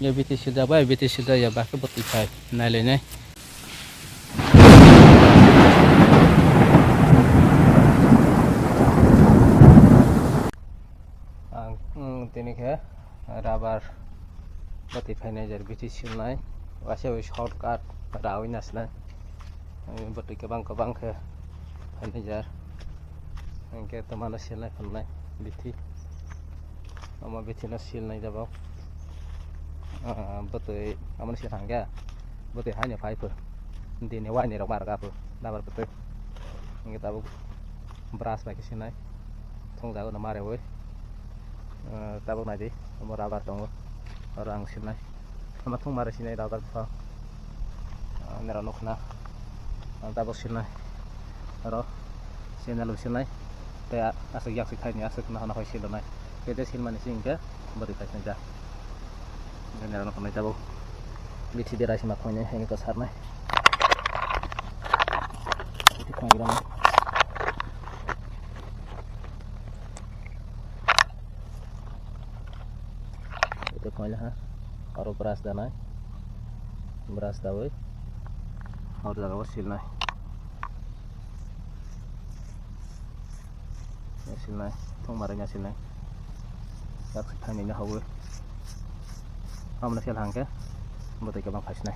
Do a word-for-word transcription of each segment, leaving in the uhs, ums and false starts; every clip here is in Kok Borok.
Ye biti sida bai, biti sida ya bakhe bwtwi phai nailainai. Ang, mm, tini khe rubber bwtwi phainai jer biti silnai, waisa bai shortcut rawi nasnai. Bwtwi kwbang kwbang khe phainai jer. Hingke tomano silnai phunuknai bithi. Omo bithi no silnai jabok. Ah, bwtwi amoni sir hangke. Bwtwi haino phai pho. Dini waini rok mar ga pho. Dabar bwtwi. Hingke tabuk brush bai khe silnai. Thongjago no marewi. Ah, tabuk naidi. Omo rubber tongo. Oro ang silnai. Ama thung mare sinai rubber bwsang. Ah, nera nukna. Ang tabuk sinai. Aro sandal bo sinai. Tei aswk yak sik thaini aswk nahana hoi silonai. Tei tei silmani singkhe bwtwi khai sinai ja. Nera nuknai tabuk. Bithi dera sima khoinai hai ko sarnai. Bithi khoi gram. Ito koila ha. Aro brush danai. Brush dawi. Aro jaga o silnai. Silnai. Thong marai na silnai. Yak thani na hawi. Amna sel hangke. Bwtwi kwbang phaisinai.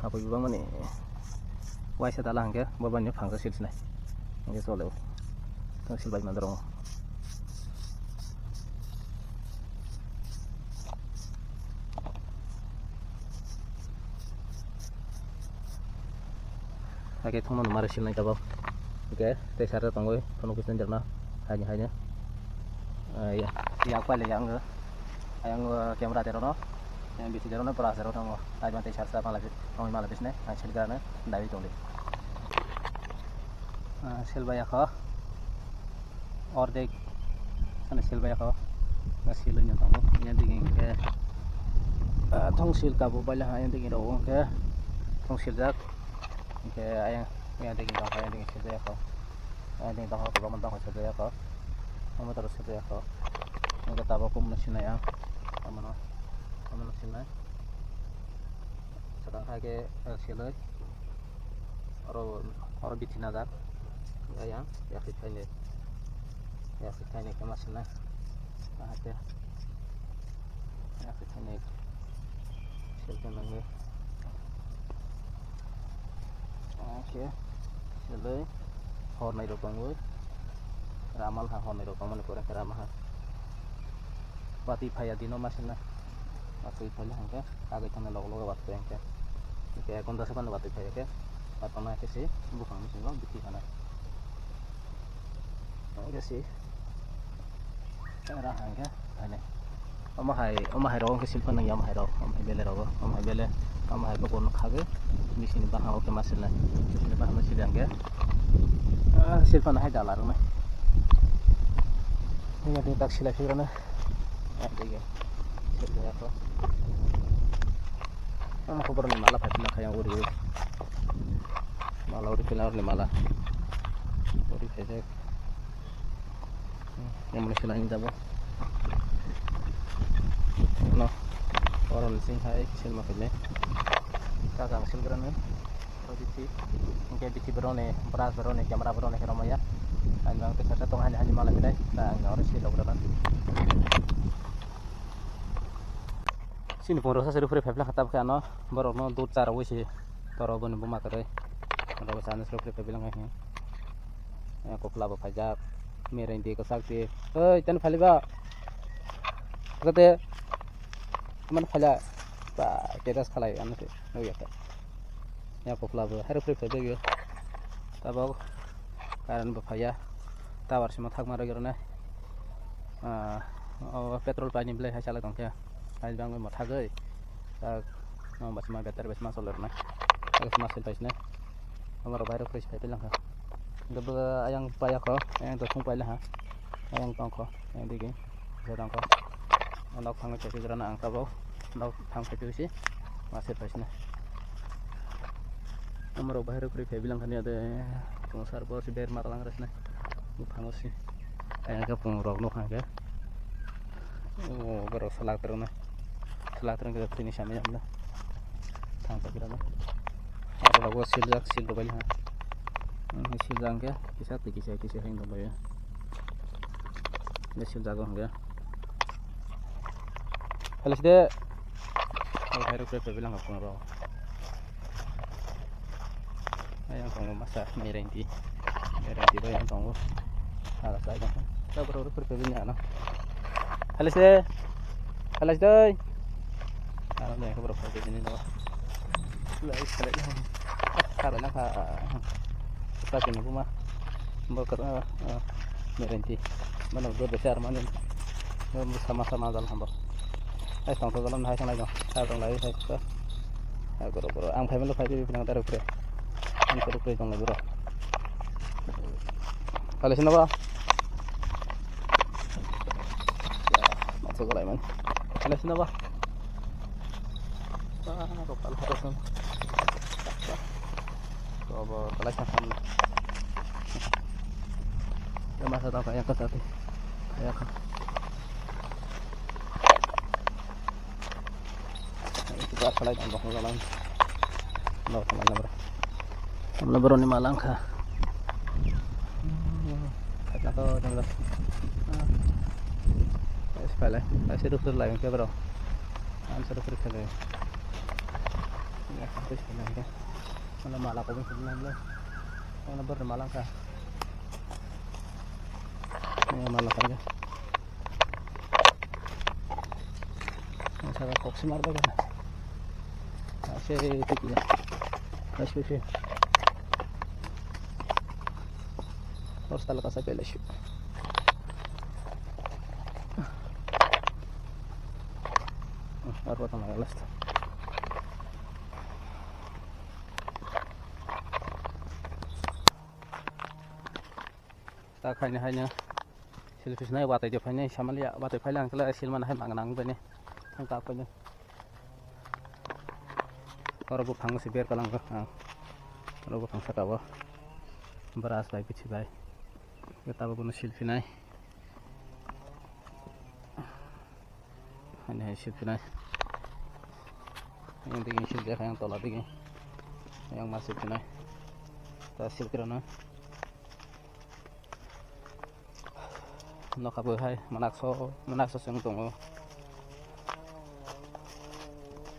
Habwi bang mani. Waisa dala hingke bo bai ni phangsa sil sinai. Hingke chole o. Tang sil bai mandro. Hake thongno mare sil nai tabok. Hingke tei sara tongoi phunuk bisinai derma. Haini haini. Ah, ya. Yak paile yang. Ayang, uh, camera tero no, yang biti tero no, pura tero no, ai bante sarsa mala, tongwi mala bisne, ang sel gana, dawi tongdi. Ah, sel bai akho, ordek, sana sel bai akho, na sel nya tongo, yang digi ke, ah, thong sel kabu bai la, yang digi ro ke, thong sel jak, ke ayang, yang digi ro, yang digi sel bai akho, yang digi ro, ko bang tongo sel bai akho, ang tero sel bai akho, yang ke tabo kum na sinai ang, amano. Omono sinai. Sakang hai khe, eh, siloi. Oro, oro bithi najak. Ayang, yakhi thaini. Yakhi thaini khe ma sinai. Ahate. Yakhi thaini. Silkhe nangwi. Oke. Siloi. Hornai rok tongwi. Ramal ha hornai rok tongmani pore khe rama ha. Watwi phaiya dino masina. Watwi phaile hwnkhe agwi thangna logo logo watwi phai hwnkhe. Hwnkhe ek ghonta se phano watwi phaiya khe. Watwi phano khe se buphang bisingo bithi phana. Hwnkhe se ra hwnkhe phainai. Omo hai, omo hai rok hwnkhe silpa nangya omo hai rok. Omo hai bele rogo. Omo hai bele. Omo hai bo kono khagwi. Bisini bahang o khe ma silnai. Bisini bahang o sili hwnkhe. Ah, silpa nahai dala rwnai. Hingke tini tak silai phirana. Adike. Silai ako. Ang khobor ni mala phai phina khayang uri. Mala uri phina uri mala. Uri khaijak. Yang mana silai ni jabo. No. Orang ni sing hai kisil ma phai ne. Kakang silgrana. Oro bithi, hingke bithi boroni, brush boroni, camera boroni khe romaya. Ang jang kisa kisa tong hani hani malai bilai, ta ang jang oro si lograna. Sini phone rok sase rupre phepla khatab khe ano, borok no dud cha rogwi si, toro boni buma kwrwi. Rogwi sa ano rupre phepla ngai. Kokla bo phaijak, mereng di kwchak di. Oi, tani phaliba. Kate, man phala, ba, kedas khalai ano se. Nukya khe. Ya kokla bo hairo phri phai bagyo. Tabok current bo phaiya. Tower sima thakma rwgwi rwnai. Ah, o petrol paini belai hai chalai tongkhe. Hai bangwi mwthagwi. Tak, no, basma battery basma soler nai. Basma sil paisne. Amaro bairo phri phai langkha. Gabla ayang payakho, ayang dothung paila ha. Ayang tongkho, ayang digi. Jodangkho. Nok thangwi chephi jora na ang tabok. Nok thang phai phai si. Ma se phai sina. Amaro bahai rok phai bilang khani ade. Tong sar bo si ber ma talang resna. Buphango si. Ayang khe pung rok nuk hang khe. O borok salak rok no. Salak rok khe tini samya no. Thang tak rok no. Abo rok bo siljak, sil rok bai ha. Hmm, siljak hang khe kisa twi kisa kisa hang dong bai. Ni siljak hang khe. Halis de. Hai rok khe bilang pung rok. Ayang tongo masa merenti. Merenti bai ang tongo. Hala sai dong. Ta borok rok perke bini ano. Halai se. Halai se doi. Ano ne borok perke bini no. Lai halai no. Halai na ha. Ta kini buma. Bo kata merenti. Mana gede besar mana. Sama sama dal hambo. Hai tong to dalam hai sanai dong. Hai tong lai hai to. Hai goro goro. Ang phai melo phai di pinang daruk pre. Ang daruk pre tong lai goro. Kali sini apa? Ya, masuk goro man. Kali sini apa? Ah, rokal harus. Coba kali sini. Ya masa tau kayak kata tu. Kayak. Ito ba khalai ang bakho lang. Lo khalai na bro. Amla bro ni malang kha. Khatna to jangla. Guys, pale. Guys, itu sur lai ke bro. Am sur sur khalai. Ya, itu sur lai ke. Mana mala ko bin sur lai lo. Amla bro ni malang kha. Ya, malang kha. Saka kok si mar baga. Ase tiki. Ase se. Hor sala kasa pele shu. Arwa tama last. Ta khaini haino. Sil phisnai watwi de phainai samaliya, watwi phaile ang khe sil mana hai mang nang bini. Ang ta phainai. Oro buphang se ber kalang ang. Oro buphang saka o. Bwras bai bithi bai. Khe tabuk bono sil phinai. Ani hai sil phinai. Yang digi sil jakha yang tola digi. Yang ma sil phinai. Ta sil kirana. Nokha bo hai manakso manakso chwng tongo.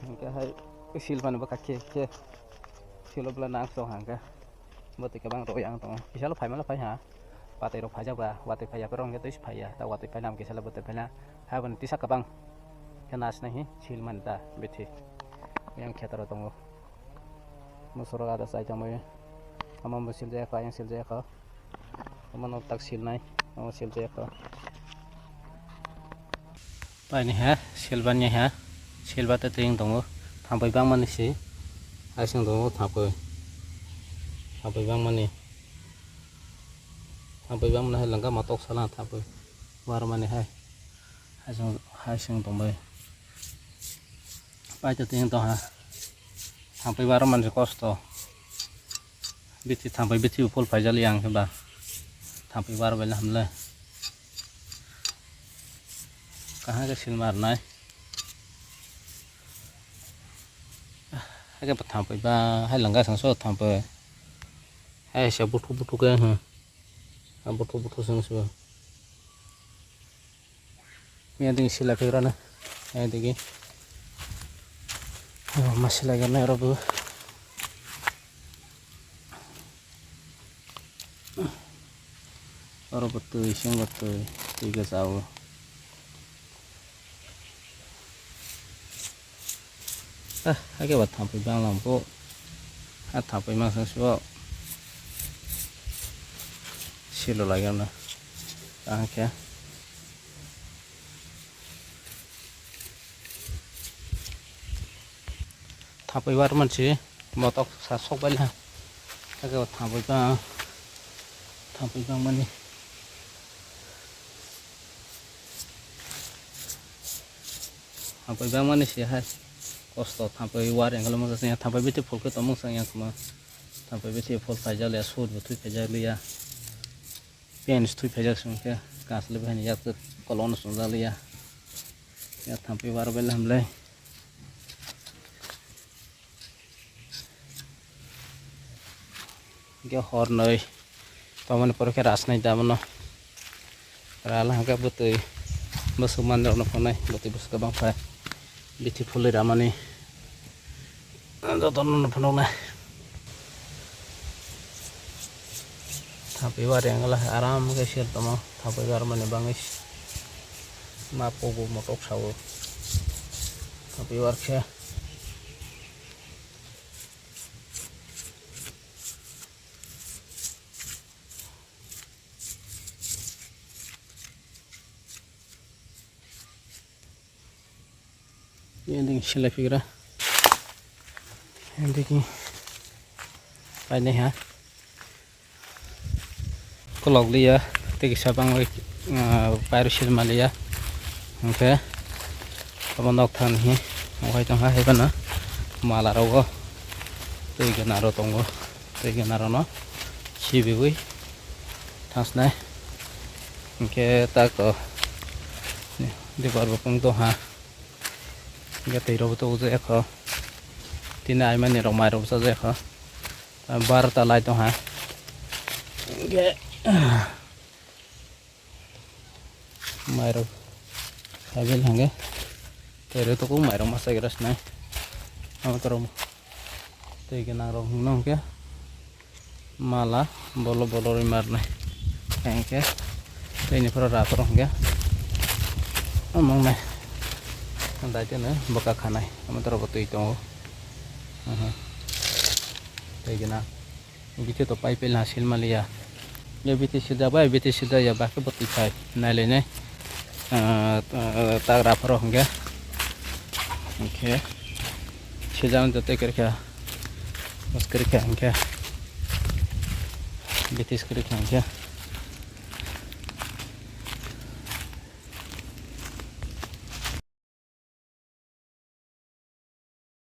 Hingke hai sil mani bwkha khe khe silo bwla nang song hangkhe. Bo twi kwbang rwi ang tongo. Kisa lo phaima lo phai ha. Watwi rok phaijak ba, watwi phaiya borok hingke twi phaiya. Ta watwi phaina hingke salo bwtwi phaina. Haboni tisa kwbang khe nasnai hi sil mani ta bithi. Yang khetaro tongo. Mosorok ada sai tongmani. Ama bo sil jaya kha, yang sil jaya kha. Omo no tak silnai, omo sil jaya kha. Paini ha, silbani ha, silba te tring tongo, thampui bangmani si, aising tongo thampui, thampui bangmani, thampui bangmani hai langka matok sala thampui, warmani hai, haising, haising tongbai. Paito tini tongha. Thampui baro manse kosto. Bithi thampui bithi phul phaijali ang khe ba. Thampui baro bai hamle. Kahang khe sil marnai. Hai khe thampui ba hai langga sangso thampui. Hai se buthu buthu khe hmm. Buthu buthu sangso. Miya digi sila phagrana. Miya digi. Oh, ma sila gana oro bo. Oro bo twi, seng bo twi, twi kwchao. Ah, ake ba thampui banglam ko. Ah, thampui mang sang sibo. Silo lagi na. Ah, khe. Thampui bar mansi motok sa sok bai na. Ake ba thampui bang, thampui bang mani. Thampui bang mani si hai kosto thampui war yang kalau masa thampui biti phul ke tomong sang yang kuma thampui biti phul phaijak liya sud butui phaijak liya pen thui phaijak sung khe Asle bahai ni yak kolon sung jali ya. Ya thampi bar bel hamle. Ge hor noi. Tamani pore khe ras nai da mano. Rala hangke bwtwi bwswk manrokno phunai, bwtwi bwswk kwbang phai. Bithi phulwi ramani jotono phunuknai. Thapi bar yang lah aram ke sir tomo, thapi bar mani bangis ma pogo motok sawo. Thapi bar khe. Yang ding silai pigra. Yang ding painai ha. Kolok liya, tei kisa bangwi, ah, pairo silma liya. Hwnkhe obo nok thani hi, okhai tongkha, hai phano mala rogo twi gana ro tongo, twi gana rono sibiwi thasnai. Hwnkhe tak to dipor bopong tongkha, hwnkhe twi rok bo tubujak kho, tini aimani rok mai rok bwchajak kho. Barota lai tongkha. Hwnkhe mairok sabil hwnkhe tei rw tuku mairok masa gira sinai. Amo toro twi gwnang rok hwnkhe mala bolo bolo rwi marnai. Hwnkhe tei ni phoro raphoro hwnkhe omongnai. Daiteno bwkha khanai. Amo toro bo twi tongo. Aha. Twi gwnang. Bithi to pai pela sil maliya. Ye bithi sida bai, bithi sida ya ba khe bwtwi phai. Nai le nai. Ah, ah, tagra phoro hwnkhe. Hwnkhe. Sida on joto khe kha. Bas khe kha hwnkhe. Bithi khe kha hwnkhe.